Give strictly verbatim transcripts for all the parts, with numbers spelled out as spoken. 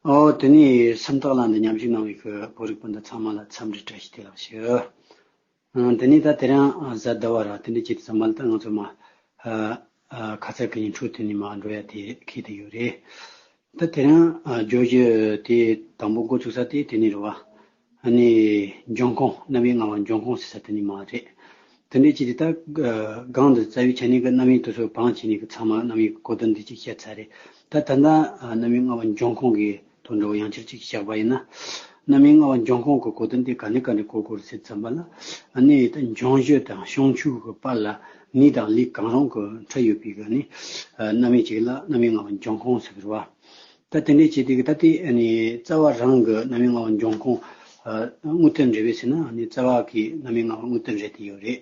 ཨོ། དེ་ནས་སུམ་རྟགས་ལ་འདི་མཉམ་ཞུགས་གནང་བའི་གི་བོད་རིགས་སྤུན་ཟླ་ཚང་མ་ལ་འཚམས་འདྲི་བཀྲ་ཤིས་བདེ་ལེགས་ཞུ། ཨ། དེ་ནས་ད་དེ་རིང་གཟའ་ཟླ་བ་ར་དེ་འདྲ་བྱེད་དུས་ཙམ་པ་ལ་ད་ང་ཚོ་མ་ཨ་ཨ་ཁ་ཚ་གི་ཉིན་འཕྲོ་དེ་ནས་མ་འགྲོ་ཡ་དེ་ཁེལ་དུ་ཡོད་རེད། ད་དེ་རིང་ཨ་བརྗོད་གཞི་དེ་དང་པོ་འགོ་ཚུགས་ས་དེ་དེ་ནས་རེད་བ། ཨ་ནི་འབྱུང་ཁུངས། རྣམ་དབྱེ་ལྔ་པ་འབྱུང་ཁུངས་ཟེར་ས་དེ་ནི་མ་རེད། དེ་འདྲའི་ཅིག་དེ་ད་གང་དུ་རྩ་བའི་ཆ་ནས་ཀྱི་རྣམ་དབྱེ་དེ་ཚོ་བང་བྱས་ནས་ཀྱི་ཚང་མ་རྣམ་དབྱེ་གི་གོ་དོན་འདི་ཅིག་བཤད་ཚར་རེད། ད་ད་ལྟ་རྣམ་དབྱེ་ལྔ་པ་འབྱུང་ཁུངས་ཀྱི་དོན་འདྲ་བོ་ཡང་བསྐྱར་ཅིག་བཞག་པ་ཡིན་ན། རྣམ་དབྱེ་ལྔ་པ་འབྱུང་ཁུངས་ཀྱི་གོ་དོན་དེ་ག་ནས་ག་འདྲ་གོ་དགོས་རེད་ཟེར་ཙམ་པ་ལ། ཨ་ནི་ད་འབྱུང་གཞི་དང་བྱུང་ཆོས་ཀྱི་བར་ལ་ནུས་དང་ལས་གང་རུང་གི་འཕྲད་ཡོད་པའི་གི་ནི་རྣམ་དབྱེ་ཅིག་ལ་རྣམ་དབྱེ་ལྔ་པ་འབྱུང་ཁུངས་ཟེར་གི་རེད་བ། ད་དེ་འདྲའི་ཆེད་དུ་ད་ལྟའི་ནི་རྩ་བ་རང་གི་རྣམ་དབྱེ་ལྔ་པ་འབྱུང་ཁུངས་དངོས་དོན་རེད་པས་ཟེར་ན། ནི་རྩ་བ་གི་རྣམ་དབྱེ་ལྔ་པ་དངོས་དོན་རེད་དེ་ཡོད་རེད།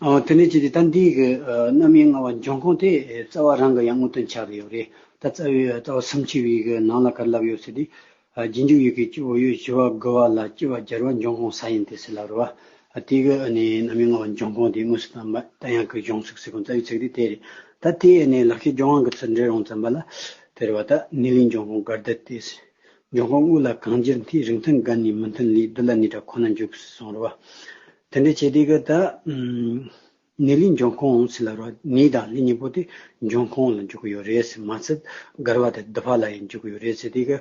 ཨ། དེ་འདྲའི་ཆེད་དུ་ད་འདིའི་གི་རྣམ་དབྱེ་ལྔ་པ་འབྱུང་ཁུངས་དེ་རྩ་བ་རང་གི་ཡང་དངོས་དོན་ཆགས་ཀྱི་ཡོད་རེད། ད་རྩ་བའི་རྩ་བ་སུམ་ཅུ་པའི་གི་ནང་ལ་ག་རེ་ལབ་ཡོད་ཟེར་དུས། རྗེས་འཇུག་ཡུལ་གྱི་སྤྱི་བོ་ཡུལ་བྱེ་བ་དགུ་པ་ལ་སྐྱེ་བ་སྦྱར་བ་འབྱུང་ཁུངས་ས་ཡིན་ཏེ་ཟེར་ལབ་རེད་བ། དེ་གི་ནི་རྣམ་དབྱེ་ལྔ་པ་འབྱུང་ཁུངས་དེ་དངོས་སུ་ད་ལྟ་ཡང་གི་འབྱུང་ཚུལ་ཟེར་གོ་རྩ་བའི་ཚིག་དེ་དེ་རེད། ད་དེ་ནི་ལག་ཤེས་སྦྱོང་བ་གི་ཚུལ་འགྲེལ་ཡོང་ཙམ་པ་ལ་དེ་རེད་བ། ད་ནུས་ལས་འབྱུང་ཁུངས་འགལ་ཟླ་སྟེ། འབྱུང་ཁུངས་དངོས་ལ་གང་རྒྱུར་འཐད། རིགས་མཐུན་འགལ་ནུས་མི་མཐུན་ལས། བསྡུ་ལ་ནུས་འདྲ་ཁོ་ན་འཇུག་གསུངས་རེད་བ། དེ་འདྲའི་ཆེད་དུ་གི་ད་ཨམ། ནུས་ལས་འབྱུང་ཁུངས་ཟེར་ལབ་རེད་བ། ནུས་དང་ལས་གཉིས་པོ་དེ་འབྱུང་ཁུངས་ལ་འཇུག་གི་ཡོད་རེད་ཟེར། མ་ཚད་འགལ་བ་དེ་བསྡུ་བ་ལ་ཡང་འཇུག་གི་ཡོད་རེད་ཟེར་དུས་གི།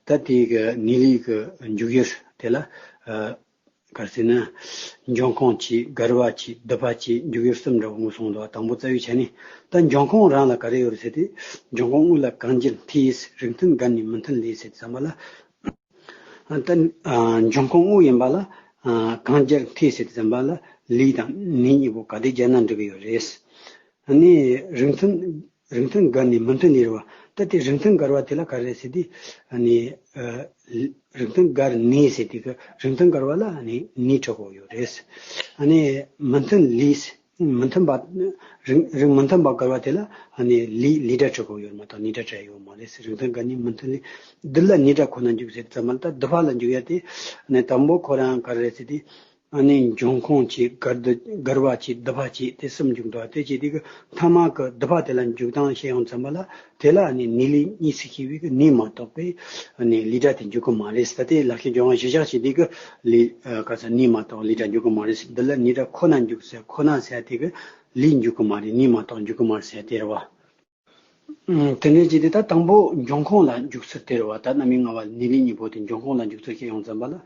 ད་དེ་གི་ནུས་ལས་གི་འཇུག་ཡུལ་དེ་ལ་ཨ། ག་རེ་ཟེར་ན། འབྱུང་ཁུངས་བྱས། འགལ་བ་བྱས། བསྡུ་བ་བྱས། འཇུག་ཡུལ་གསུམ་འདྲ་བོ་ངོས་བཟུང་འདུག་དང་པོ་རྩ་བའི་ཆ་ནས་ད་འབྱུང་ཁུངས་རང་ལ་ག་རེ་ཡོད་རེད་ཟེར་དུས། འབྱུང་ཁུངས་དངོས་ལ་གང་རྒྱུར་འཐད། རིགས་མཐུན་འགལ་ནུས་མི་མཐུན་ལས་ཟེར་དུས་ཙམ་པ་ལ། ད་འབྱུང་ཁུངས་དངོས་ཡིན་པ་ལ་གང་རྒྱུར་འཐད་ཟེར་དུས་ཙམ་པ་ལ་ལས་དང་ནུས་གཉིས་པོ་ག་དེ་སྦྱར་ན་འགྲིག་གི་ཡོད་རེད། ཨ་ནི་རིགས་མཐུན་རིགས་མཐུན་འགལ་ནུས་མི་མཐུན་ལས་རེད་བ། ད་དེ་རིགས་མཐུན་འགལ་བ་དེ་ལ་ག་རེ་ཟེར་དུས། ཨ་ནི་རིགས་མཐུན་འགལ་ནུས་ཟེར་དུས་ཀྱི་རིགས་མཐུན་འགལ་བ་ལ་ཨ་ནི་ནུས་འཕྲད་དགོས་ཡོད་རེད། ཨ་ནི་མི་མཐུན་ལས། མི་མཐུན་པ། རིགས་རིགས་མི་མཐུན་པ་འགལ་བ་དེ་ལ་ཨ་ནི་ལས་ལས་སྒྲ་འཕྲད་དགོས་ཡོད་མ་གཏོགས་ནུས་སྒྲ་འཕྲད་ཡོད་མ་རེད་ཟེར། རིགས་མཐུན་འགལ་ནུས་མི་མཐུན་ལས། བསྡུ་ལ་ནུས་འདྲ་ཁོ་ན་འཇུག་ཟེར་ཙམ་པ་ལ་ད་བསྡུ་བ་ལ་འཇུག་ཡ་དེ། ཨ་ནི་དང་པོ་ཁོ་རང་ག་རེ་རེད་ཟེར་དུས། ཨ་ནི་འབྱུང་ཁུངས་བྱས། འགལ་འགལ་བ་བྱས། བསྡུ་བ་བྱས། དེ་གསུམ་འཇུག་འདུག་དེ་བྱས་དུས་ཀྱི་མཐའ་མ་གི་བསྡུ་བ་དེ་ལ་འཇུག་སྟངས་བཤད་ཡོང་ཙམ་པ་ལ། དེ་ལ་ཨ་ནི་ནུས་ལས་གཉིས་སུ་ཕྱེ་བའི་གི་ནུས་མ་གཏོགས་པའི་ཨ་ནི་ལས་སྒྲ་དེ་འཇུག་གི་མ་རེད་ཟེར། ད་དེ་ལག་ཤེས་སྦྱོང་བ་གཞི་བཞག་བྱས་དུས་ཀྱི་ལས་ག་ས་ནུས་མ་གཏོགས་ལས་སྒྲ་འཇུག་གི་མ་རེད་ཟེར། བསྡུ་ལ་ནུས་འདྲ་ཁོ་ན་འཇུག་ཟེར། ཁོ་ན་ཟེར་དུས་ཀྱི་ལས་འཇུག་གི་མ་རེད། ནུས་མ་གཏོགས་འཇུག་གི་མ་རེད་ཟེར་དེ་རེད་བ། ཨང་། དེ་ནས་ཅི་སྟེ་ད་དང་པོ་འབྱུང་ཁུངས་ལ་འཇུག་ཚུལ་དེ་རེད་བ། ད་རྣམ་དབྱེ་ལྔ་པ་ནུས་ལས་གཉིས་པོ་དེ་འབྱུང་ཁུངས་ལ་འཇུག་ཚུལ་བཤད་ཡོང་ཙམ་པ་ལ།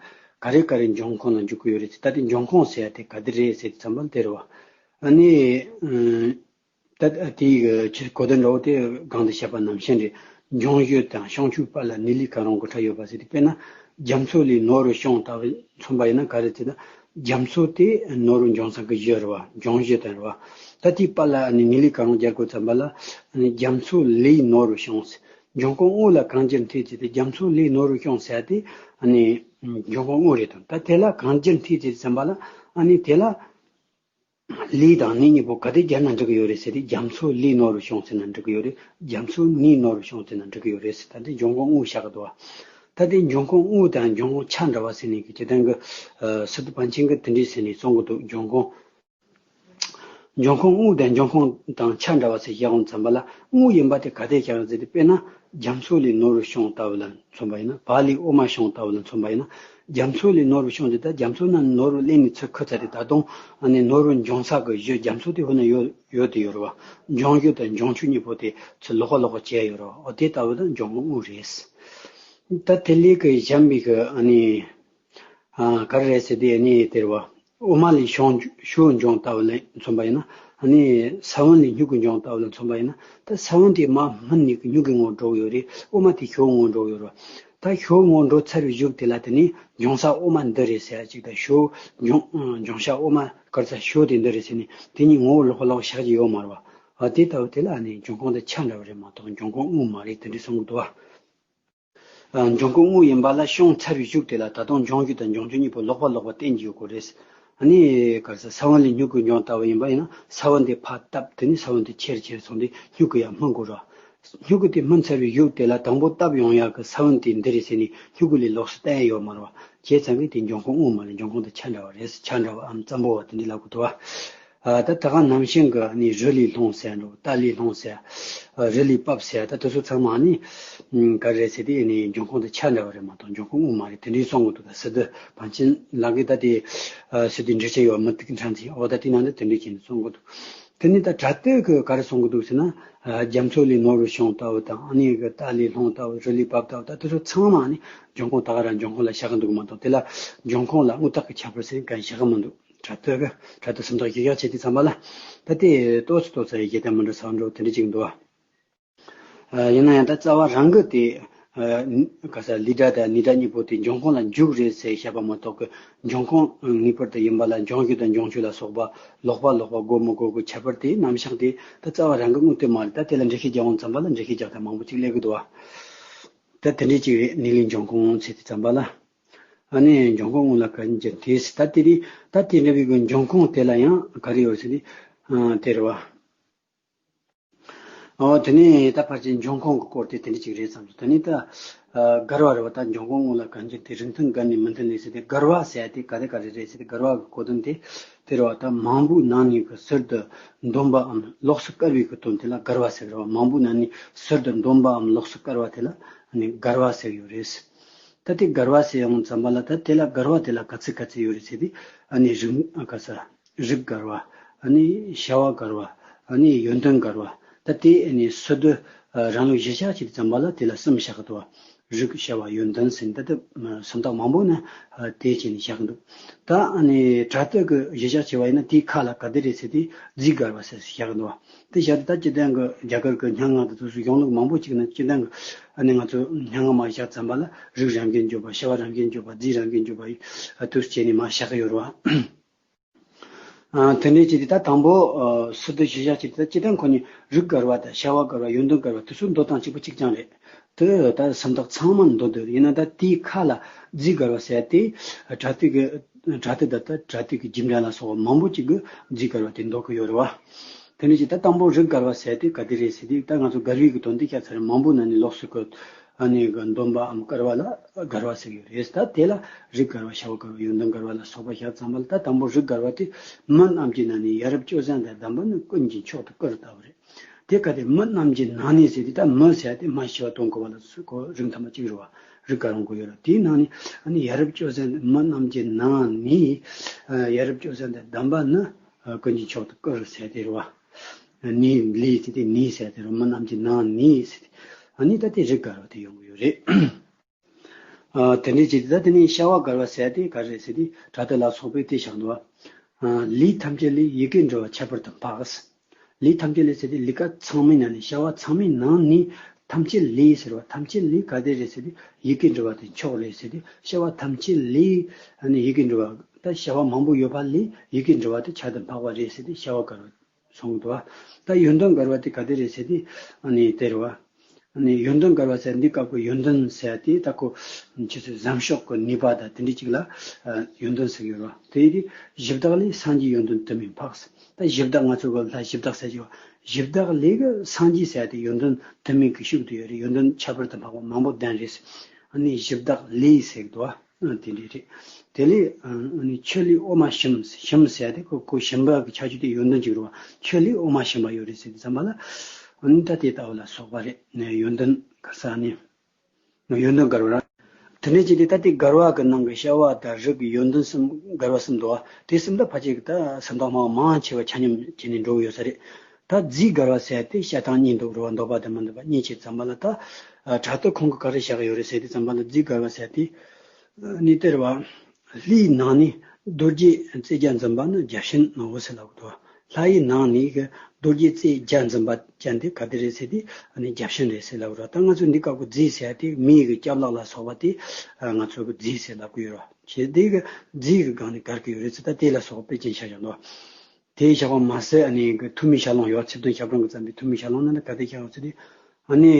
ག་རེ་ག་རེ་འབྱུང་ཁུངས་ལ་འཇུག་གི་ཡོད་རེད་ཟེར། ད་དེ་འབྱུང་ཁུངས་ཟེར་ཡ་དེ་ག་དེ་རེད་ཟེར་དུས་ཙམ་པ་ལ་དེ་རེད་བ། ཨ་ནི། ཨང་། ད་དེའི་གི་ཆེད་གོ་དོན་འདྲ་བོ་དེ་གོང་དུ་བཤད་པ་ནང་བཞིན་རེད། འབྱུང་གཞི་དང་བྱུང་ཆོས་བར་ལ་ནུས་ལས་གང་རུང་གི་འཕྲད་ཡོད་པ་ཟེར་དུས། དཔེར་ན་རྒྱ་མཚོ་ལས་ནོར་བུ་བྱུང་ལྟ་བུ་མཚོན་པ་ཡིན་ན་ག་རེ་ཟེར་ན། རྒྱ་མཚོ་དེ་ནོར་བུ་འབྱུང་ས་གི་གཞི་རེད་བ། འབྱུང་གཞི་དེ་རེད་བ། ད་དེའི་བར་ལ་ཨ་ནི་ནུས་ལས་གང་རུང་སྦྱར་དགོས་ཙམ་པ་ལ། ཨ་ནི་རྒྱ་མཚོ་ལས་ནོར་བུ་བྱུང་ཟེར། འབྱུང་ཁུངས་དངོས་ལ་གང་རྒྱུར་འཐད་ཟེར་ཏེ། རྒྱ་མཚོ་ལས་ནོར་བུ་བྱུང་ཟེར་ཏེ་ཨ་ནི་འབྱུང་ཁུངས་དངོས་རེད་དང་། ད་དེ་ལ་གང་རྒྱུར་འཐད་ཟེར་ཙམ་པ་ལ། ཨ་ནི་དེ་ལ་ལས་དང་ནུས་གཉིས་པོ་ག་དེ་སྦྱར་ན་འགྲིག་གི་ཡོད་རེད་ཟེར་ཏེ། རྒྱ་མཚོ་ལས་ནོར་བུ་བྱུང་ཟེར་ན་འགྲིག་གི་ཡོད་རེད། རྒྱ་མཚོ་ནས་ནོར་བུ་བྱུང་ཟེར་ན་འགྲིག་གི་ཡོད་རེད་ཟེར། ད་དེ་འབྱུང་ཁུངས་དངོས་བཞག་གི་འདུག་བ། ད་དེ་འབྱུང་ཁུངས་དངོས་དང་འབྱུང་ཁུངས་ཆ་འདྲ་བ་ཟེར་ནས་ཀྱི་སྤྱིར་བཏང་གི། ཨ། སི་ཏུ་པཎ་ཆེན་གྱིས་དེ་འདྲས་ཟེར་ནས་གསུང་གི་འདུག་འབྱུང་ཁུངས། འབྱུང་ཁུངས་དངོས་དང་འབྱུང་ཁུངས་དང་ཆ་འདྲ་བ་ཟེར་བཤད་ཡོང་ཙམ་པ་ལ། དངོས་ཡིན་པ་དེ་ག་དེ་བཞག་ཟེར་ཏེ། དཔེར་ན་རྒྱ་མཚོ་ལས་ནོར་བུ་བྱུང་ལྟ་བུ་ལ་མཚོན་པ་ཡིན་ན། བ་ལས་འོ་མ་བྱུང་ལྟ་བུ་ལ་མཚོན་པ་ཡིན་ན། རྒྱ་མཚོ་ལས་ནོར་བུ་བྱུང་ཟེར། ད་རྒྱ་མཚོ་ན་ནོར་བུ་བླུགས་ནས་ཚུར་ཁུར་ཚར་ཏེ། ད་དུང་ཨ་ནི་ནོར་བུ་འབྱུང་ས་གི་གཞི་རྒྱ་མཚོ་དེ་ཧོ་ན་ཡོད་ཡོད་དེ་ཡོད་རེད་བ། འབྱུང་གཞི་དང་འབྱུང་ཆོས་གཉིས་པོ་དེ་ཚུར་ལོག་པ་ལོག་པ་བྱས་ཡོད་རེད་བ། འོ་དེ་ལྟ་བུ་ད་འབྱུང་ཁུངས་དངོས་རེད། ད་དེ་ལས་ཀྱི་གཞན་པའི་གི་ཨ་ནི། ཨ། ག་རེ་རེད་ཟེར་དུས་ཨ་ནི་དེ་རེད་བ། འོ་མ་ལས་ཞོ་ཞོ་འབྱུང་ལྟ་བུ་ལ་མཚོན་པ་ཡིན་ན། ཨ་ནི་ས་བོན་ལས་སྨྱུག་གུ་འབྱུང་ལྟ་བུ་ལ་མཚོན་པ་ཡིན་ན། ད་ས་བོན་དེ་མར་སྨིན་ནས་ཀྱི་སྨྱུག་གུའི་ངོ་བོར་འགྲོ་གི་ཡོད་རེད། འོ་མ་དེ་ཞོའི་ངོ་བོར་འགྲོ་གི་ཡོད་རེད་བ། ད་ཞོའི་ངོ་བོར་འགྲོ་ཚར་བའི་གཞུག་དེ་ལ་དེ་ནི་འབྱུང་ས་འོ་མ་འདི་རེད་ཟེར་ཡ་ཅིག་དང་། ཞོ་འབྱུང་འབྱུང་ས་འོ་མ་ག་རེ་ཟེར། ཞོ་དེ་འདི་རེད་ཟེར་ནས་དེ་གཉིས་ངོ་བོ་ལོག་པ་ལོག་པ་བཞག་རྒྱུ་ཡོད་མ་རེད་བ། ཨ། དེ་ལྟ་བུ་དེ་ལ་ཨ་ནི་འབྱུང་ཁུངས་དེ་ཆ་འདྲ་བ་རེད་མ་གཏོགས་འབྱུང་ཁུངས་དངོས་མ་རེད། དེ་འདྲས་གསུང་གི་འདུག་བ། ཨ། འབྱུང་ཁུངས་དངོས་ཡིན་པ་ལ་བྱུང་ཚར་བའི་གཞུག་དེ་ལ་ད་དུང་འབྱུང་གཞི་དང་འབྱུང་ཆོས་གཉིས་པོ་ལོག་པ་ལོག་པ་བསྟན་གྱི་ཡོད་དགོས་རེད། ཨ་ནི་ག་རེ་ཟེར། ས་བོན་ལས་སྨྱུག་གུ་འབྱུང་ལྟ་བུ་ཡིན་པ་ཡིན་ན། ས་བོན་དེ་ཕར་བཏབ། དེ་ནས་ས་བོན་དེ་ཆེར་ཆེར་སོང་སྟེ་སྨྱུག་གུ་ཡར་སྨིན་དགོས་རེད། སྨྱུག་གུ་དེ་སྨིན་ཚར་བའི་གཞུག་དེ་ལ་དང་པོ་བཏབ་ཡོང་ཡག་གི་ས་བོན་དེ་འདི་རེད་ཟེར་ནས་སྨྱུག་གུ་ལས་ལོགས་སུ་བསྟན་ཡ་ཡོད་མ་རེད་བ། བྱས་ཙང་གི་དེ་འབྱུང་ཁུངས་དངོས་མ་རེད། འབྱུང་ཁུངས་དེ་ཆ་འདྲ་བ་རེད། ཆ་འདྲ་བའམ་ཙམ་པོ་བ་དེ་འདྲས་ལབ་དགོས་འདུག་བ། ཨ་ད་ད་ག་ནང་བཞིན་གྱི་ནི་རི་ལས་ལྷུང་ཟེར་འགྲོ། རྟ་ལས་ལྷུང་ཟེར། ཨ་རི་ལས་བབས་ཟེར། ད་དེ་ཚོ་ཚང་མ་ནི་ཨ་ག་རེ་ཟེར་དེ་ནི་འབྱུང་ཁུངས་དེ་ཆ་འདྲ་བ་རེད་མ་གཏོགས་འབྱུང་ཁུངས་དངོས་མ་རེད། དེ་འདྲའི་གསུང་གི་འདུག་ད་སི་ཏུ་པཎ་ཆེན་ལགས་ཀྱིས་ད་དེ་ཨ་སི་ཏུའི་འགྲེལ་བཤད་ཡོད། མུ་ཏིག་ཕྲེང་མཛེས། འོ་ད་དེ་ནང་དུ་དེ་འདྲའི་བྱས་ནས་གསུང་གི་འདུག་དེ་ནི་ད་སྒྲ་སྟོད་ཀྱི་ག་རེ་གསུང་གི་འདུག་ཟེར་ན། ཨ་རྒྱ་མཚོ་ལས་ནོར་བུ་བྱུང་ལྟ་བུ་དང་། ཨ་ནི་གི་རྟ་ལས་ལྷུང་ལྟ་བུ། རི་ལས་བབས་ལྟ་བུ། ད་དེ་ཚོ་ཚང་མ་ནི་འབྱུང་ཁུངས་ད་ག་རང་འབྱུང་ཁུངས་ལ་བཞག་གི་འདུག་མ་གཏོགས་དེ་ལ་འབྱུང་ཁུངས་ལ་དངོས་བཏགས་ཀྱི་ཁྱད་པར་ཟེར་མཁན་བཞག་གི་མི་འདུག་སྒྲ་སྟོད་ཀྱི་སྒྲ་སྟོད་སུམ་རྟགས་བཞི་བཞག་བྱས་དུས་ཙམ་པ་ལ་ད་དེ་ཏོག་ཙམ་ཏོག་ཙམ་ཡི་གེ་དང་མི་འདྲ་ས་འགྲོ་དེ་འདྲ་ཅིག་འདུག་ཨ་ཡིན་ན་ཡང་ད་རྩ་བ་རང་གི་དེ་ཨ་ག་ས་ལས་སྒྲ་དང་ནི་སྒྲ་གཉིས་པོ་དེ་འབྱུང་ཁུངས་ལ་འཇུག་རེད་ཟེར་བཤད་པ་མ་གཏོགས་ཀྱི་འབྱུང་ཁུངས་ངེས་པར་དུ་ཡིན་པ་ལ་འབྱུང་རྒྱུ་དང་འབྱུང་བཅུད་ལ་སོགས་པ་ལོག་པ་ལོག་པ་དགོས་མི་དགོས་ཀྱི་ཁྱད་པར་དེ་རྣམ་གཞག་དེ་ད་རྩ་བ་རང་གི་དངོས་དེ་མ་རེད། ད་དེ་ལ་འགྲེལ་བཤད་རྒྱག་འོང་ཙམ་པ་ལ་འགྲེལ་བཤད་རྒྱག་སྟངས་མང་པོ་ཅིག་སླེབས་ཀྱི་འདུག་བ། ད་དེ་འདྲའི་ཅིག་རེད། ནི་ལས་འབྱུང་ཁུངས་ཟེར་དུས་ཙམ་པ་ལ། ཨ་ནི་འབྱུང་ཁུངས་དངོས་ལ་གང་ཅི་དེ་ད་དེ་རེད། ད་དེ་འདྲ་བའི་གི་འབྱུང་ཁུངས་དེ་ལ་ཡང་ག་རེ་ཡོད་ཟེར་ནི་ཨ་དེ་རེད་བ། ཨོ་དེ་ནས་ད་ཕལ་ཆེར་འབྱུང་ཁུངས་ཀྱི་སྐོར་དེ་དེ་འདྲ་ཅིག་རེད་བསམ་སོང་། དེ་ནས་ད་ཨ་འགལ་བ་རེད་བ། ད་འབྱུང་ཁུངས་དངོས་ལ་གང་ཅི་དེ་རིགས་མཐུན་འགལ་ནས་མི་མཐུན་ལས་ཟེར་ཏེ། འགལ་བ་ཟེར་ཡ་དེ་ག་རེ་ག་རེ་རེད་ཟེར་ཏེ། འགལ་བ་གི་གོ་དོན་དེ་དེ་རེད་བ། ད་མང་པོའི་ནང་ནས་གི་ཟུར་དུ་འདོན་པའམ་ལོགས་སུ་བཀར་བའི་གི་དོན་དེ་ལ་འགལ་བ་ཟེར་རེད་བ། མང་པོའི་ནང་ནས་ཟུར་དུ་འདོན་པའམ་ལོགས་སུ་བཀར་བ་དེ་ལ་ཨ་ནི་འགལ་བ་ཟེར་ཡོད་རེད། ད་དེ་འགལ་བ་ཟེར་ཡོང་ཙམ་པ་ལ་ད་དེ་ལ་འགལ་བ་དེ་ལ་ག་ཚོད་ག་ཚོད་ཡོད་རེད་ཟེར་ཏེ། ཨ་ནི་རིགས་ཨ་ག་ས་རིགས་འགལ་བ། ཨ་ནི་བྱ་བ་འགལ་བ། ཨ་ནི་ཡོན་ཏན་འགལ་བ། ད་དེ་ཨ་ནི་སི་ཏུ་ཨ་རང་ལུགས་གཞི་བཞག་བྱེད་དུས་ཙམ་པ་ལ་དེ་ལ་གསུམ་བཞག་གི་འདུག་བ། རིགས་བྱ་བ་ཡོན་ཏན་ཟེར་ནས་ད་ལྟ་སུམ་རྟགས་མང་པོ་ནི་ཨ་དེ་བྱས་ནས་བཞག་གི་འདུག་ད་ཨ་ནི་སྒྲ་སྟོད་ཀྱི་གཞི་བཞག་བྱས་པ་ཡིན་ན་དེའི་ཁ་ལ་ག་དེ་རེད་ཟེར་ཏེ་རྫས་འགལ་བ་ཟེར་བཞག་གི་འདུག་བ། དེ་བཞག་དུས་ད་སྤྱིར་བཏང་གི་རྒྱ་གར་གྱི་སྙན་ངག་དང་དེ་ཚོ་གཞུང་ལུགས་མང་པོ་ཅིག་ནི་སྤྱིར་བཏང་གི་ཨ་ནི་ང་ཚོ་སྙན་ངག་མར་བཞག་ཙམ་པ་ལ་རིགས་རང་གིས་འཇོག་པ། བྱ་བ་རང་གིས་འཇོག་པ། རྫས་རང་གིས་འཇོག་པ་ཡི་ཨ་དུས་བྱས་ནས་མར་བཞག་གི་ཡོད་རེད་བ། ཨ་དེ་འདྲའི་ཅིག་དེ་ད་དང་པོ་ཨ་སི་ཏུ་གཞི་བཞག་ཅིག་དེ་ད་སྤྱིར་བཏང་ཁོ་ནི་རིགས་འགལ་བ་དང་བྱ་བ་འགལ་བ་ཡོན་ཏན་འགལ་བ་དེ་ཚོ་འདོད་སྟངས་གཅིག་པ་གཅིག་རྐྱང་རེད། དེ་ད་སུམ་རྟགས་ཚང་མ་འདོད་འདོད་ཡིན་ན། ད་དེའི་ཁ་ལ་རྫས་འགལ་བ་ཟེར་ཏེ་སྒྲ་སྟོད་ཀྱི་སྒྲ་སྟོད་ད་ལྟ་སྒྲ་སྟོད་ཀྱི་རྗེས་འབྲང་ལ་སོགས་པ་མང་པོ་ཅིག་གིས་རྫས་འགལ་བ་དེ་འདོད་ཀྱི་ཡོད་རེད་བ། དེ་ནས་ཅིག་ད་དང་པོ་རིགས་འགལ་བ་ཟེར་ཏེ་ག་དེ་རེད་ཟེར་ཏེ། ད་ང་ཚོ་འགལ་བའི་གི་དོན་དེ་བཤད་ཚར་རེད། མང་པོའི་ནང་ནས་ལོགས་སུ་བཀར། ཨ་ནི་གི་འདོན་པའམ་བཀར་བ་ལ་འགལ་བ་ཟེར་གྱི་ཡོད་རེད། ད་དེ་ལ་རིགས་འགལ་བ། བྱ་བ་འགལ་བ། ཡོན་ཏན་འགལ་བ་ལ་སོགས་པ་བཞག་ཙམ་པ་ལ། ད་དང་པོ་རིགས་འགལ་བ་དེ་མི་རྣམས་ཀྱི་ནང་ནས་ཡ་རབས་སྤྱོད་བཟང་དང་ལྡན་པ་ནི་ཀུན་གྱི་མཆོག་ཏུ་བཀུར་ལྟ་བུ་རེད། དེ་ག་དེ་མི་རྣམས་ཀྱི་ནང་ནས་ཟེར་དུས་ད་མི་ཟེར་དེ་སྨྲ་ཤེས་པ་དོན་གོ་བ་ལ་སོགས་པ་རིགས་མཐུན་པ་གཅིག་རེད་བ། རིགས་འགལ་རུང་གི་ཡོད་རེད། དེའི་ནང་ནས་ཨ་ནི་ཡ་རབས་སྤྱོད་བཟང་མི་རྣམས་ཀྱི་ནང་ནས་ཡ་རབས་སྤྱོད་བཟང་དང་ལྡན་པ་ནི་ཀུན་གྱི་མཆོག་ཏུ་བཀུར་ཟེར་དེ་རེད་བ། ནི་ལས་ཟེར་དེ་ནི་ཟེར་དེ་རེད། མི་རྣམས་ཀྱི་ནང་ནས་ཟེར་དེ། ཨ་ནི་ད་དེ་རིགས་འགལ་བ་དེ་ཡོང་གི་ཡོད་རེད། ཨ་དེ་འདྲའི་ཅིག་ད་དེ་ནས་བྱ་བ་འགལ་བ་ཟེར་དེ་ག་རེ་ཟེར་དེ་སྒྲ་སྟོད་ལ་སོགས་པས་དེ་བཞག་འདུག་བ། ཨ་ལས་ཐམས་ཅད་ལས་ཡི་གེ་འབྲུ་བ་ཁྱད་པར་དུ་འཕགས། ལས་ཐམས་ཅད་ལས་ཟེར་དེ་ལས་ཀ་ཚང་མའི་ནང་ནས། བྱ་བ་ཚང་མའི་ནང་ནས་ཐམས་ཅད་ལས་ཟེར་བ། ཐམས་ཅད་ལས་ག་དེ་རེད་ཟེར་དེ་ཡི་གེ་འབྲུ་བ་དེ་མཆོག་རེད་ཟེར་དེ། བྱ་བ་ཐམས་ཅད་ལས་ཨ་ནི་ཡི་གེ་འབྲུ་བ། ད་བྱ་བ་མང་པོ་ཡོད་པ་ལས་ཡི་གེ་འབྲུ་བ་དེ་ཁྱད་དུ་འཕགས་པ་རེད་ཟེར་དེ་བྱ་བ་འགལ་བ་གསུངས་འདུག་བ། ད་ཡོན་ཏན་འགལ་བ་དེ་ག་དེ་རེད་ཟེར་དེ་ཨ་ནི་དེ་རེད་བ། ཨ་ནི་ཡོན་ཏན་འགལ་བ་ཟེར་འདི་སྐབས་ཀྱི་ཡོན་ཏན་ཟེར་དེ་ད་ཁོ་ཁྱེད་ཚོས་བཟང་ཕྱོགས་ཀྱི་ནུས་པ་དང་དེ་འདྲ་ཅིག་ལ་ཨ་ཡོན་ཏན་ཟེར་གྱི་ཡོད་རེད་བ། དེ་ཡི་དེ་གཞི་བདག་ལས་སངས་རྒྱས་ཡོན་ཏན་དུ་མས་འཕགས། ད་གཞི་བདག་ང་ཚོ་གི་ལྷ་གཞི་བདག་ཟེར་གྱི་བ། གཞི་བདག་ལས་ཀྱི་སངས་རྒྱས་ཟེར་དེ་ཡོན་ཏན་དུ་མས་ཀྱི་ཤུགས་དུ་ཡོད་རེད། ཡོན་ཏན་ཁྱད་པར་དུ་འཕགས་པ་མང་པོ་ལྡན་རེད། ཨ་ནི་གཞི་བདག་ལས་ཟེར་གྱི་འདུག་བ། ཨ་དེ་འདྲས་རེད། དེ་ལས་ཨ་ནི་ཆུ་ལས་འོ་མ་ཞིམ། ཞིམ་ཟེར་དེ་ཁོ་ཁོ་ཞིམ་པ་གི་ཁྱད་ཆོས་དེ་ཡོན་ཏན་ཅིག་རེད་བ། ཆུ་ལས་འོ་མ་ཞིམ་པ་ཡོད་རེད་ཟེར་དུས་ཙམ་པ་ལ། ཨ་ནི་ད་དེ་ལྟ་བུ་ལ་སོགས་པ་རེད། ནས་ཡོན་ཏན་ག་ས་ནི་ཡོན་ཏན་འགལ་བ་ར། དེ་འདྲས་ཅིག་དེ་ད་དེ་འགལ་བ་གི་ནང་གི་བྱ་བ་དང་རིགས་ཀྱི་ཡོན་ཏན་གསུམ་འགལ་བ་གསུམ་འདུག་བ། དེ་གསུམ་ད་ཕལ་ཆེར་གི་ད་སུམ་རྟགས་མ་མང་ཆེ་བ་ཆ་མཉམ་བྱས་ནས་འགྲོ་གི་ཡོད་ས་རེད། ད་རྫས་འགལ་བ་ཟེར་དེ་བཤད་སྟངས་གཉིས་འདུག་རེད་བ། འདོད་པ་དང་མི་འདོད་པ་གཉིས་བྱས་ཙམ་པ་ལ། ད་ཨ་སྒྲ་སྟོད་ཁོང་གིས་ག་རེ་བཞག་ཡོད་རེད་ཟེར་དུས་ཙམ་པ་ལ་རྫས་འགལ་བ་ཟེར་དེ། ནི་དེ་རེད་བ། ལྷའི་ནང་ནས་རྡོ་རྗེ་རྩེ་བརྒྱད་འཛིན་པ་ནི་བརྒྱ་བྱིན་ནོ་ཟེར་ལབ་འདུག་ལྷ་ཡི་ནང་ནས་གི་རྡོ་རྗེ་རྩེ་བརྒྱད་འཛིན་པ་ཅན་དེ་ག་དེ་རེད་ཟེར་དུས་ཨ་ནི་བརྒྱ་བྱིན་རེད་ཟེར་ལབ་རེད་བ། ད་ང་ཚོ་འདི་སྐབས་ཀྱི་རྫས་ཟེར་དེ་མིའི་གི་སྐྱབས་ལག་ལ་སོགས་པ་དེ་ང་ཚོ་གི་རྫས་ཟེར་ལབ་གི་ཡོད་རེད་བ། བྱས་དེ་གི་རྫས་ཀྱི་སྒང་ནས་འགལ་གི་ཡོད་རེད་ཟེར། ད་དེ་ལ་སོགས་པ་དཔེ་ཅན་བཞག་བཞག་འདུག་དེ་བཞག་པ་མ་ཟད་ཨ་ནི་གི་ཐུ་མིའི་ཞལ་ལུང་ཡོད། ཚིག་དོན་ཞབས་དྲུང་གིས་བརྩམས་པའི་ཐུ་མིའི་ཞལ་ལུང་ནང་ན་ག་དེ་བཞག་ཡོད་ཟེར་དུས། ཨ་ནི་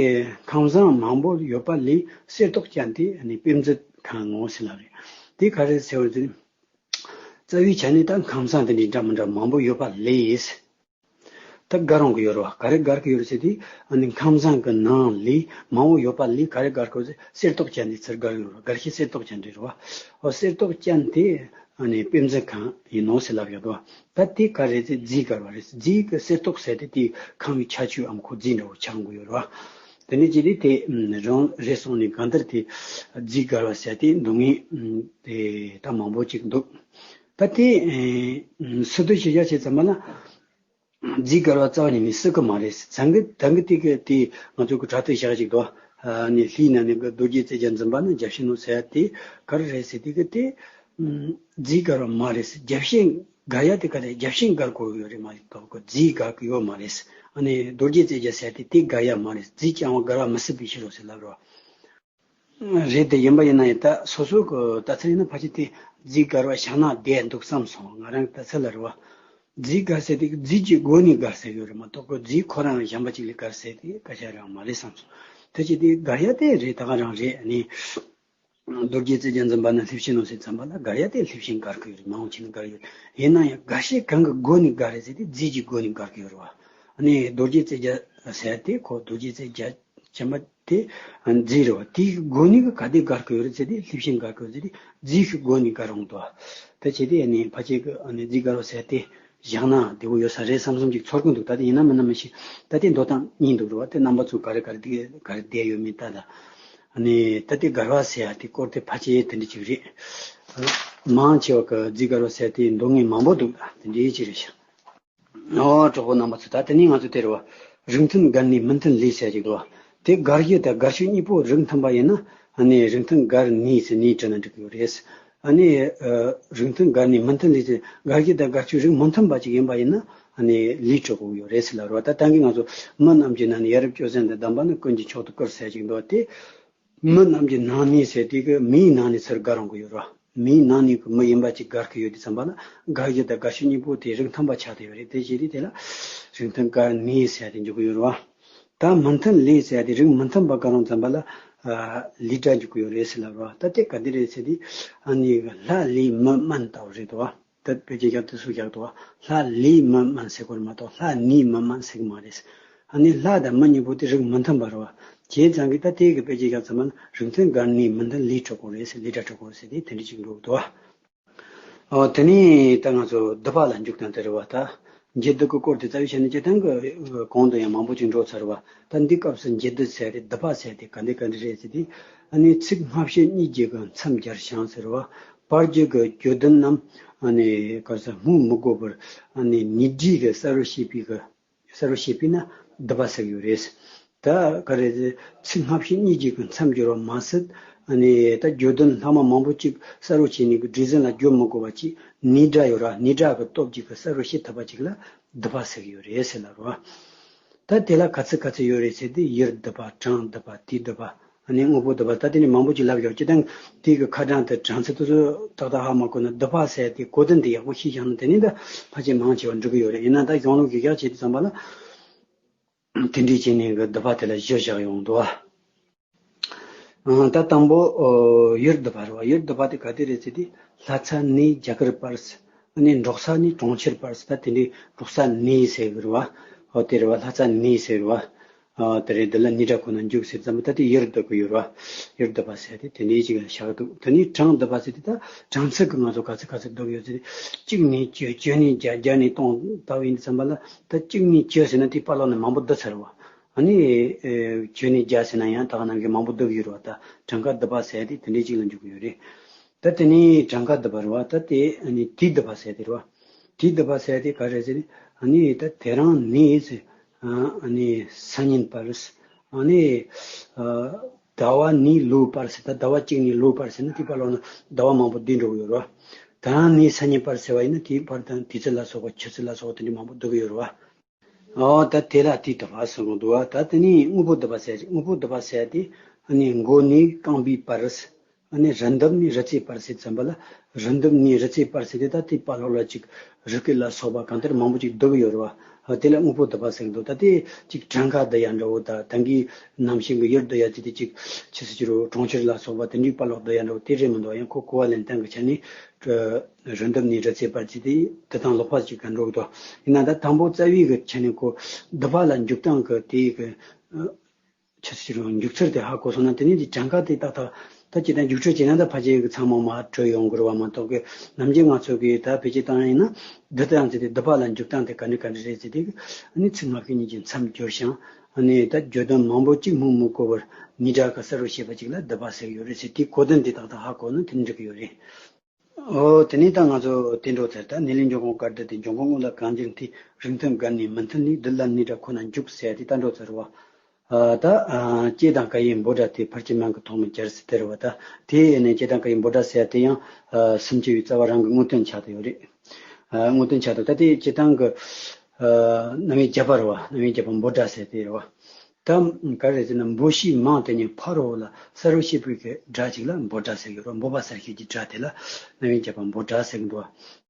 ཁམས་བཟང་མང་པོ་ཡོད་པ་ལས་གསེར་མདོག་ཅན་དེ་ཨ་ནི་དཔེ་མཛོད་ཁང་ངོ་ཟེར་ལབ་རེད། དེ་ག་རེ་ཟེར་བ་ཟེར་ན། རྩ་བའི་ཆ་ནས་ད་ཁམས་བཟང་དེ་འདྲའི་འདྲ་མི་འདྲ་མང་པོ་ཡོད་པ་ལས། ད་འགལ་རུང་གི་ཡོད་རེད་བ། ག་རེ་འགལ་གི་ཡོད་རེད་ཟེར་དུས། ཨ་ནི་ཁམས་བཟང་གི་ནང་ལས་མང་པོ་ཡོད་པ་ལས་ག་རེ་འགལ་གི་ཡོད་ཟེར། གསེར་མདོག་ཅན་དེ་ཚུར་འགལ་ཡོད་རེད་བ། འགལ་ཤེས་གསེར་མདོག་ཅན་དེ་རེད་བ། འོ་གསེར་མདོག་ཅན་དེ་ ཨ་ནི་དཔེ་མཛོད་ཁང་ཡིན་ནོ་ཟེར་ལབ་ཡོད་དོ། ད་དེ་ག་རེད་ཟེར་རྫས་བསྒར་བ་རེད། རྫས་ཀྱི་གསེར་ཏོག་ཟེར་དེ་དེ་ཁང་བའི་ཆ་ཆུ་འམ་ཁོ་རྫས་འདྲ་བོ་ཆགས་དགོས་ཡོད་རེད་བ། དེ་འདྲ་བྱས་དུས་དེ་རང་རེ་སོང་ནས་གང་ལྟར་དེ་རྫས་བསྒར་བ་ཟེར་དེ་འདུག་ངེས་དེ་ད་མང་པོ་ཅིག་འདུག་ད་དེ་སུ་དུ་ཞེས་བྱ་བྱས་ཙམ་པ་ལ། རྫས་བསྒར་བ་རྩ་བ་ཉིད་ནས་སྲིད་ཀྱི་མ་རེད། ཚང་གི་ཐང་གི་དེ་གི་དེ་ང་ཚོ་གི་དྲ་ཐོག་བཞག་ཅིག་དོ། ནས་ལྷའི་ནང་ནས་གི་རྡོ་རྗེ་རྩེ་རྒྱ་འཛིན་པ་ནི་རྒྱབ་ཤིན་ནོ་ཟེར་ཡ་དེ་ག་རེ་རེད་ཟེར་དེ་གི་དེ། རྫས་བསྒར་བ་མ་རེད། རྒྱབ་ཤིན་བསྒར་ཡ་དེ་ག་རེ་རྒྱབ་ཤིན་བསྒར་དགོས་ཡོད་རེད་མ་གཏོགས་གི་རྫས་བསྒར་གི་ཡོད་མ་རེད། ཨ་ནི་རྡོ་རྗེ་རྩེ་རྒྱ་ཟེར་ཡ་དེ་དེ་བསྒར་ཡ་མ་རེད། རྫས་ཀྱང་བསྒར་བ་མི་སྲིད་པའི་ཕྱིར་རོ་ཟེར་ལབ་རོ། རེད་དེ་ཡིན་པ་ཡིན་ན་ཡང་ད་སོ་སོ་གི་ལྟ་ཚུལ་ཡིན་ན་ཕལ་ཆེར་དེ་རྫས་བསྒར་བ་བཞག་ན་བསྡད་འདུག་བསམ་སོང་། ང་རང་གི་ལྟ་ཚུལ་ལ་རེད་བ། རྫས་བསྒར་ཟེར་དེ་རྫས་ཀྱི་སྒོ་ནས་བསྒར་ཟེར་ཡོད་རེད་མ་གཏོགས་གི་རྫས་ཁོ་རང་གཞན་པ་ཅིག་ལས་བསྒར་ཟེར་དེ་སྐད་ཆ་རང་མ་རེད་བསམ་སོང་། དེ་ཅི་དེ་བསྒར་ཡ་དེ་རེད། ད་ག་རང་རེད། ཨ་ནི་རྡོ་རྗེ་རྩེ་རྒྱ་འཛིན་པ་ན་ལྷས་བྱིན་ནོ་ཟེར་ཙམ་པ་ལ་བསྒར་ཡ་དེ་ལྷས་བྱིན་བསྒར་གི་ཡོད་རེད། མ་འོངས་ཕྱི་ནས་བསྒར་ཡོད། ཡིན་ན་ཡང་བསྒར་བྱེད་གང་གི་སྒོ་ནས་བསྒར་རེད་ཟེར་དེ་རྫས་ཀྱི་སྒོ་ནས་བསྒར་གི་ཡོད་རེད་བ། ཨ་ནི་རྡོ་རྗེ་རྩེ་རྒྱ་ཟེར་དེ་ཁོ་རྡོ་རྗེ་རྩེ་རྒྱ་ཆེན་པ་དེ་རྫས་རེད་བ། དེའི་སྒོ་ནས་གི་ག་དེ་བསྒར་གི་ཡོད་རེད་ཟེར་དེ་ལྷས་བྱིན་བསྒར་གི་ཡོད་ཟེར་དེ་རྫས་ཀྱི་སྒོ་ནས་བསྒར་འོང་དོ། དེ་བྱས་དེ་ཨ་ནི་ཕལ་ཆེར་གི་ཨ་ནི་རྫས་བསྒར་བ་ཟེར་དེ་བཞག་ན་བདེ་བོ་ཡོད་ས་རེད་བསམ་བསམ་ཅིག་ཚོར་གི་འདུག་ད་དེ་ཡིན་ན་མིན་ན་མི་ཤེས། ད་དེ་འདོད་སྟངས་གཉིས་འདུག་རེད་བ། དེ་རྣམ་པ་ཚོ་ག་རེ་ག་རེ་དེ་ག་རེ་བསྡད་ཡོད་མེད་ལྟ་ད། ཨ་ནི་ད་དེ་བསྒར་བ་ཟེར་ཡ་དེ་སྐོར་དེ་ཕལ་ཆེར་དེ་འདྲ་ཅིག་རེད། མང་ཆེ་བ་གི་རྫས་བསྒར་བ་ཟེར་དེ་འདོད་མཁན་མང་པོ་འདུག་ད་དེ་འདྲའི་ཅིག་རེད་ཤག་ཨོ་གྲོགས་པོ་རྣམ་པ་ཚོ། ད་དེ་ནས་ང་ཚོ་དེ་རེད་བ། རིགས་མཐུན་བསྒར་ནས་མི་མཐུན་ལས་ཟེར་ཅིག་འདུག་བ། དེ་བསྒར་རྒྱུ་དང་བསྒར་ཆོས་གཉིས་པོ་རིགས་མཐུན་པ་ཡིན་ན། ཨ་ནི་རིགས་མཐུན་བསྒར་ནས་ཟེར་ནས་བྲིས་ན་འགྲིག་གི་ཡོད་རེད། ཨ་ནི་ཨ་རིགས་མཐུན་བསྒར་ནས་མི་མཐུན་ལས་ཟེར། བསྒར་རྒྱུ་དང་བསྒར་ཆོས་རིགས་མི་མཐུན་པ་ཅིག་ཡིན་པ་ཡིན་ན། ཨ་ནི་ལས་གྲུབ་དགོས་ཡོད་རེད་ཟེར་ལབ་རེད་བ། ད་ད་གིན་ང་ཚོ་མི་རྣམས་ཀྱི་ནང་ནས་ཡ་རབས་སྤྱོད་བཟང་དང་གདམས་པ་ནི་ཀུན་གྱི་མཆོག་ཏུ་བཀུར་ཟེར་ཅིག་འདུག་བ། དེ་མི་རྣམས་ཀྱི་ནང་ནས་ཟེར་དེ་གི་མིའི་ནང་ནས་ཚུར་བསྒར་འོང་གི་ཡོད་རེད་བ། མིའི་ནང་ནས་གི་མི་ཡིན་པ་ཅིག་བསྒར་གི་ཡོད་དུས་ཙམ་པ་ལ་བསྒར་རྒྱུ་དང་བསྒར་ཆོས་གཉིས་པོ་དེ་རིགས་མཐུན་པ་ཆགས་བསྡད་ཡོད་རེད། དེ་བྱས་དུས་དེ་ལ་རིགས་མཐུན་བསྒར་ནས་ཟེར་ཡ་དེ་འཇུག་གི་ཡོད་རེད་བ། ད་མི་མཐུན་ལས་ཟེར་ཡ་དེ་རིགས་མི་མཐུན་པ་བསྒར་འོང་ཙམ་པ་ལ་ལས་སྒྲ་འཇུག་གི་ཡོད་རེད་ཟེར་ལབ་རེད་བ། ད་དེ་ག་འདི་རེད་ཟེར་དུས་ཨ་ནི་ལྷ་ལས་མི་དམན་ལྟ་བུ་རེད་དོ། ད་དཔེ་ཆ་རྒྱབ་དུས་སུ་རྒྱག་དོ། ལྷ་ལས་མི་དམན་ཟེར་དགོས་རེད་མ་གཏོགས་ལྷ་ནས་མི་དམན་ཟེར་གི་མ་རེད། ཨ་ནི་ལྷ་དང་མི་གཉིས་པོ་དེ་རིགས་མི་མཐུན་པ་རེད་བ། བྱས་ཙང་གི་ད་དེ་གི་དཔེ་ཆ་རྒྱབ་ཙམ་པ་ན་རིགས་མཐུན་བསྒར་ནས་མི་མཐུན་ལས་གྲུབ་དགོས་རེད་ཟེར། ལས་སྒྲ་གྲུབ་དགོས་རེད་ཟེར་དེ་དེ་འདྲ་ཅིག་འགྲོ་གི་འདུག་བ། ཨོ་དེ་ནས་ད་ང་ཚོ་སྡུད་པ་ལ་འཇུག་སྟངས་དེ་རེད་བ། ད་འབྱེད་སྡུད་ཀྱི་སྐོར་དེ་རྩ་བའི་ཆ་ནས་སྤྱིར་བཏང་གི་གོང་དུ་ཡང་མང་པོ་ཅིག་འགྲོ་ཚར་བ། ད་འདི་སྐབས་སུ་འབྱེད་སྡུད་ཟེར་ཏེ་སྡུད་པ་ཟེར་ཏེ་ག་འདི་ག་འདི་རེད་ཟེར་ཏེ། ཨ་ནི་ཚིག་སྔ་ཕྱི་གཉིས་ཀྱི་གི་མཚམས་སྦྱར་བྱང་ཟེར་བ། བར་གྱི་གི་བརྗོད་དོན་རྣམས་ཨ་ནི་ག་ས་སྨོས་མི་དགོས་པར་ཨ་ནི་ནི་སྒྲའི་གི་གསལ་བར་བྱེད་པའི་གི་གསལ་བར་བྱེད་པས་ན་སྡུད་པ་ཟེར་གྱི་ཡོད་རེད། ད་ག་རེ་ཟེར། ཚིག་སྔ་ཕྱི་གཉིས་ཀྱི་གི་མཚམས་སྦྱོར་བ་མ་ཟད། ཨ་ནི་ད་བརྗོད་དོན་ལྷག་མ་མང་པོ་གཅིག་གསལ་བོ་བྱས་ནས་གི་སྒྲས་ཟིན་ལ་བརྗོད་མི་དགོས་པ་གཅིག་ནི་སྒྲ་ཡོད་ར། ནི་སྒྲ་གི་སྟོབས་ཀྱིས་གི་གསལ་བོ་བྱེད་ཐུབ་པ་གཅིག་ལ་སྡུད་པ་ཟེར་གྱི་ཡོད་རེད་ཟེར་ལབ་རོ། ད་དེ་ལ་ག་ཚོད་ག་ཚོད་ཡོད་རེད་ཟེར་དུས་ཡུལ་སྡུད་པ། གྲངས་སྡུད་པ། དུས་སྡུད་པ། ཨ་ནི་དངོས་པོ་སྡུད་པ། ད་དེ་ནི་མང་པོ་ཅིག་ལབ་ཡོད། སྤྱིར་བཏང་དེ་གི་ཁ་གྲངས་དེ་གྲངས་ཚད་དེ་ཚོ་ཏག་ཏག་ཧ་མ་གོ་ན་སྡུད་པ་ཟེར་དེ་གོ་དོན་དེ་ཡག་པོ་ཤེས་བཞག་ན་དེ་ནི་ད་ཕལ་ཆེར་མང་ཆེ་བ་འགྲིག་གི་ཡོད་རེད། ཡིན་ན་ད་གཞུང་ལུགས་ཀྱི་ཡག་བྱེད་དུས་ཙམ་པ་ལ། དེ་འདྲའི་བྱས་ནས་གི་སྡུད་པ་དེ་ལ་གཞི་བཞག་ཡོང་འདུག་བ། ཨང་། ད་དང་པོ་ཨོ་ཡུལ་སྡུད་པ་རེད་བ། ཡུལ་སྡུད་པ་དེ་ག་དེ་རེད་ཟེར་དུས་ལྷ་ས་ནས་རྒྱ་གར་བར་ཟེར། ཨ་ནི་འབྲོག་ས་ནས་གྲོང་ཁྱེར་བར་ཟེར། ད་དེ་འདྲའི་འབྲོག་ས་ནས་ཟེར་གི་རེད་བ། ཨོ་དེ་རེད་བ། ལྷ་ས་ནས་ཟེར་བ། ཨ་དེ་རེད། འདི་ལ་ནི་སྒྲ་ཁོ་ན་འཇུག་ཟེར་ཙམ་པ་ད་དེ་ཡུལ་སྡུད་གི་ཡོད་རེད་བ། ཡུལ་སྡུད་པ་ཟེར་དེ་དེ་འདྲའི་ཅིག་ལ་བཞག་འདུག་དེ་ནས་གྲངས་སྡུད་པ་ཟེར་དེ་ད་གྲངས་ཚད་གི་ང་ཚོ་ག་ཚོད་ག་ཚོད་སྡུད་ཡོད་ཟེར་དུས་གཅིག་ནས་བཅུ། བཅུ་ནས་བརྒྱ། བརྒྱ་ནས་སྟོང་ལྟ་བུ་ཡིན་དུས་ཙམ་པ་ལ་ད་གཅིག་ནས་བཅུ་ཟེར་ན་དེ་བར་ལོགས་ནས་མང་པོ་བསྡུ་ཚར་བ། ཨ་ནི། ཨེ། བཅུ་ནས་བརྒྱ་ཟེར་ན་ཡང་ད་ག་ནང་གི་མང་པོ་བསྡུ་གི་ཡོད་རེད་བ། ད་གྲངས་ཀ་བསྡུ་བ་ཟེར་དེ་དེ་འདྲའི་ཅིག་ལ་འཇུག་གི་ཡོད་རེད། ད་དེ་ནས་གྲངས་ཀ་བསྡུ་བ་རེད་བ། ད་དེ་ཨ་ནི་དུས་བསྡུ་བ་ཟེར་དེ་རེད་བ། དུས་བསྡུ་བ་ཟེར་དེ་ག་རེ་ཟེར་ནི། ཨ་ནི་ད་དེ་རིང་ནས་ཟེར། ཨ་ནི་སང་ཉིན་བར། ཨ་ནི། ཨ། ཟླ་བ་ནས་ལོའི་བར་ཟེར། ད་ཟླ་བ་གཅིག་ནས་ལོའི་བར་ཟེར་ན་དེའི་བར་ལོགས་ན་ཟླ་བ་མང་པོ་བསྡུས་འགྲོ་གི་ཡོད་རེད་བ། ད་རིང་ནས་སང་ཉིན་བར་ཟེར་བ་ཡིན་ན་དེའི་བར་དང་དུས་ཚོད་ལ་སོགས་པ་ཆུ་ཚོད་ལ་སོགས་པ་དེ་འདྲའི་མང་པོ་བསྡུ་གི་ཡོད་རེད་བ། ཨོ་ད་དེ་ལ་དུས་བསྡུ་བ་ཟེར་གི་འདུག་བ། ད་དེ་ནས་དངོས་པོ་བསྡུ་བ་ཟེར། དངོས་པོ་བསྡུ་བ་ཟེར་དེ་ཨ་ནི་མགོ་ནས་རྐང་པའི་བར། ཨ་ནི་རི་འདབས་ནས་རི་རྩེའི་བར་ཟེར་ཙམ་པ་ལ། རི་འདབས་ནས་རི་རྩེའི་བར་ཟེར་དེ་ད་དེའི་བར་ལོགས་ལ་ཅིག་རི་སྐེད་ལ་སོགས་པ་གང་ལྟར་མང་པོ་ཅིག་བསྡུ་གི་ཡོད་རེད་བ། ཨ་དེ་ལ་དངོས་པོ་བསྡུ་བ་ཟེར་གི་འདུག་ད་དེ་ཅིག་གྲངས་ཀ་བསྡུ་ཡ་འདྲ་བོ། ད་ད་གིན་ནམ་ཞིག་གི་ཡུལ་བསྡུ་ཡ་ཟེར་དེ་ཅིག་ཆི་ཟེར་གྱི་རེད། གྲོང་ཁྱེར་ལ་སོགས་པ་དེ་འདྲའི་བར་ལོགས་བསྡུ་ཡ་འདྲ་བོ་དེ་རེད་མི་འདུག་ཡང་ཁོ་གོ་བ་ལེན་སྟངས་ཀྱི་ཆ་ནས། རི་འདབས་ནས་རི་རྩེའི་བར་ཟེར་དེ་བསྡུ་སྟངས་ལོགས་པ་ཅིག་ག་འགྲོ་གི་འདུག་ཡིན་ན་ད་དང་པོ་རྩ་བའི་གི་ཆ་ནས་ཁོ་བསྡུ་བ་ལ་འཇུག་སྟངས་ཀྱི་དེའི་གི། ཨ། ཆ་ཤས་རུང་མཇུག་ཚར་དེ་ཧ་གོ་སོང་ན། དེ་ནས་དེ་གྲངས་ཀ་དེ་ཏག་ཏག་ད་ཅི་ལྟར་འཇུག་འཕྲོད་བྱས་ན་ད་ཕལ་ཆེར་གི་ཚང་མ་མར་བྲོས་ཡོང་གི་རེད་བ། མ་གཏོགས་གི་ནམ་རྒྱུན་ང་ཚོ་གི་ད་བེད་སྤྱོད་བཏང་ཡ་ཡིན་ན་འདི་ལྟ་ཡང་ཚེ་དེ་འདི་པ་ལ་འཇུག་སྟངས་དེ་ག་འདྲ་ག་འདྲ་རེད་ཟེར་དེ་གི་ཨ་ནི་ཚིག་སྔ་ཤོས་གཉིས་ཀྱི་མཚམས་སྦྱོར་ཞིང་། ཨ་ནི་ད་བརྗོད་དོན་མང་པོ་གཅིག་སྨོས་མི་དགོས་པར་ཉིན་གྲངས་ཀ་གསལ་པོ་ཤེས་པ་ཅིག་ལ་འདི་པ་ཟེར་གི་ཡོད་རེད་ཟེར། དེའི་གོ་དོན་དེ་ཏག་ཏག་ཧ་གོ་ན་དེ་འགྲིག་གི་ཡོད་རེད། ཨོ། དེ་ནས་ད་ང་ཚོ་དེ་འགྲོ་ཚར། ད་ནི་ལས་འབྱུང་ཁུངས་སྐར་འདི་དེ་འབྱུང་ཁུངས་དངོས་ལ་གང་འགྱུར་འཐད། རིགས་མཐུན་བརྒལ་ནས་མི་མཐུན་ལས། འདི་ལ་ནི་སྒྲ་ཁོ་ན་འཇུག་ཟེར་དེ་ད་འགྲོ་ཚར་བ། ཨ། ད་ཨ། སྐྱེ་དང་ཀ་ཡི་འབོད་སྒྲ་དེ་ཕར་ཕྱིན་མིང་གི་ཐོག་མར་སྦྱར་ཟེར་དེ་རེད་བ། ད་དེ་ནས་སྐྱེ་དང་ཀ་ཡི་འབོད་སྒྲ་ཟེར་དེ་ཡང་ཨ། སུམ་ཅུ་པའི་རྩ་བ་རང་གི་དངོས་དོན་ཆགས་བསྡད་ཡོད་རེད། ཨ། དངོས་དོན་ཆགས་བསྡད། ད་དེ་སྤྱིར་བཏང་གི་ཨ། རྣམ་དབྱེ་བརྒྱད་པ་རེད་བ། རྣམ་དབྱེ་བརྒྱད་པ་འབོད་སྒྲ་ཟེར་དེ་རེད་བ། ད་ག་རེ་ཟེར་ན། འབོད་ཤུལ་མིང་དེ་ཉིད་ཕ་རོལ་པོ་ལ་གསལ་པོ་བྱེད་པའི་གི་སྒྲ་ཅིག་ལ་འབོད་སྒྲ་ཟེར་གི་རེད། འབོད་པ་གསལ་བྱེད་ཀྱི་སྒྲ་དེ་ལ་རྣམ་དབྱེ་བརྒྱད་པ་འབོད་སྒྲ་ཟེར་གི་འདུག་བ།